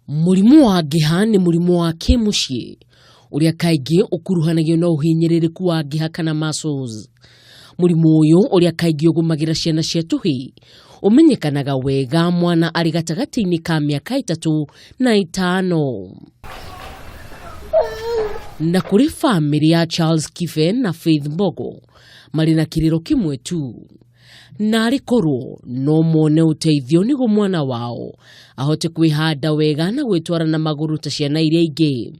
Mũrimũ wa ngĩha nĩ mũrimũ wa kĩmũciĩ ũrĩa kaingĩ ũkuruhanagio na ũhinyĩrĩrĩku wa ngĩha kana muscles. Mũrimũ ũyũ ũrĩa kaingĩ ũgũmagĩra ciana cia tũhĩĩ ũmenyekanaga wega mwana arĩ gatagatĩ-inĩ ka mĩaka 3 na 5. Na kũrĩ bamĩrĩ ya Charles Kibe na Faith Mbogo marĩ na kĩrĩro kĩmwe tu. Narĩ korwo no mone ũteithio nĩguo mwana wao ahote kwĩhanda wega na gwĩtwara na magũrũ ta ciana iria ingĩ.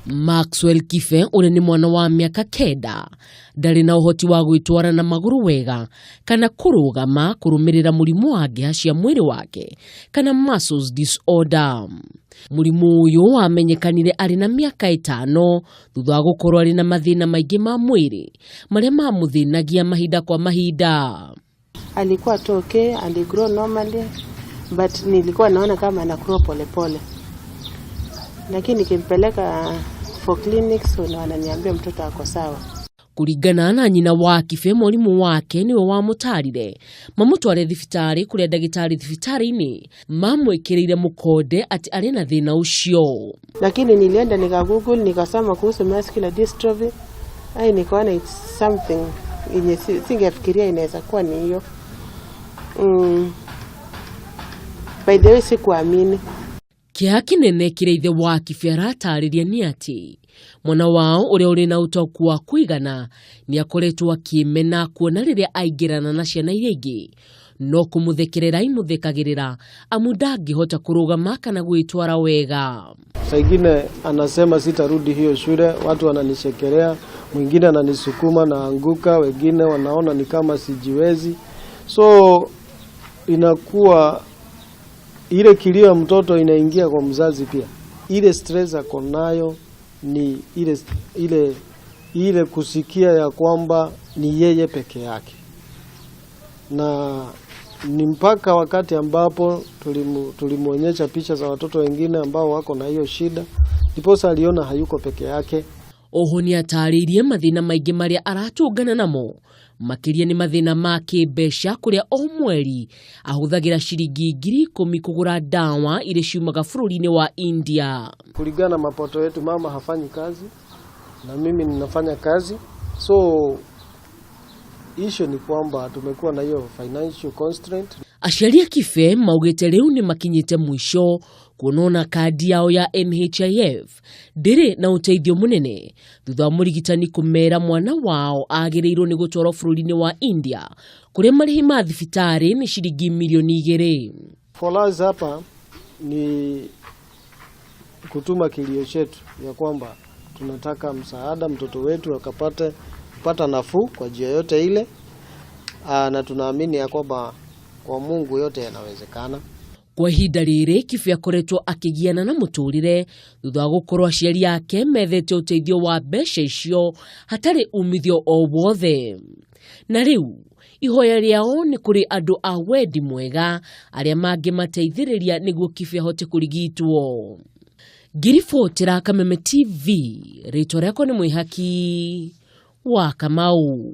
Maxwell Kibe ũrĩa nĩ mwana wa mĩaka 9 ndarĩ na ũhoti wa gwĩtwara na magũrũ wega kana kũrũgama kũrũmĩrĩra mũrimũ wa ngĩha cia mwĩrĩ wake kana muscles disorder. Mũrimũ ũyũ wamenyekanire arĩ na mĩaka 5 thutha wa gũkorwo arĩ na mathĩna maingĩ ma mwĩrĩ marĩa mamũthĩnagia mahinda kwa mahinda. Alikuwa tu okay, aligrow normally, but nilikuwa naona kama anagrow pole pole. Lakini nikimpeleka for clinics wananiambia mtoto ako sawa. Kũringana na nyina wa Kibe, mwarimũ wake nĩwe wamũtarire mamũtware thibitarĩ kũrĩa ndagĩtarĩ thibitarĩ-inĩ mamwĩkĩrĩire mũkonde atĩ arĩ na thĩna ũcio. Lakini nilienda nika Google nikasoma kuhusu muscular dystrophy, ai nikaona it's something yenye singefikiria inaweza kuwa ni hiyo. By the way sikuamini. Kĩeha kĩnene kĩrĩa ithe wa Kibe aratarĩria nĩ atĩ mwana wao ũrĩa ũrĩ na ũtaũku wa kũigana nĩ akoretwo akĩmena kuona rĩrĩa aingĩrana na ciana iria ingĩ no kũmũthekerera imũthekagĩrĩra amu ndangĩhota kũrũgama kana gwĩtwara wega. Saa ingine anasema sitarudi hiyo shule, watu wananichekelea, mwingine ananisukuma naanguka, wengine wanaona ni kama sijiwezi. So inakuwa ile kilio ya mtoto inaingia kwa mzazi pia. Ile stress ako nayo ni ile kusikia ya kwamba ni yeye peke yake, na ni mpaka wakati ambapo tulimuonyesha picha za watoto wengine ambao wako na hiyo shida, ndiposa aliona hayuko peke yake. Oho nĩ atarĩirie mathĩna maingĩ marĩa aratũngana namo, makĩria nĩ mathĩna ma kĩmbeca kũrĩa o mweri ahũthagĩra ciringi 10,000 kũgũra ndawa iria ciumaga bũrũri-inĩ wa India. Kulingana na mapato yetu, mama hafanyi kazi na mimi ninafanya kazi, so issue ni kwamba tumekuwa na hiyo financial constraint. Aciari a Kibe maugĩte rĩu nĩ makinyĩte mũico kuona ona kandi yao ya NHIF ndĩrĩ na ũteithio mũnene thutha wa mũrigitani kũmera mwana wao agĩrĩirwo nĩ gũtwarwo bũrũri-inĩ wa India kũrĩa marĩhi ma thibitarĩ nĩ ciringi milioni 2. For us hapa ni kutuma kilio chetu ya kwamba tunataka msaada, mtoto wetu akapate kupata nafuu kwa njia yote ile, na tunaamini ya kwamba kwa Mungu yote yanawezekana. Kwa ihinda rĩrĩ Kibe akoretwo akĩgiana na mũtũrĩre thutha wa gũkorwo aciari ake methete ũteithio wa mbeca icio hatarĩ umithio o wothe. Na rĩu ihoya rĩao nĩ kũrĩ andũ a wendi mwega arĩa mangĩmateithĩrĩria nĩguo Kibe ahote kũrigitwo. Ngiribotera Kameme TV, rĩtwa rĩakwa nĩ Mwĩhaki wa Kamau.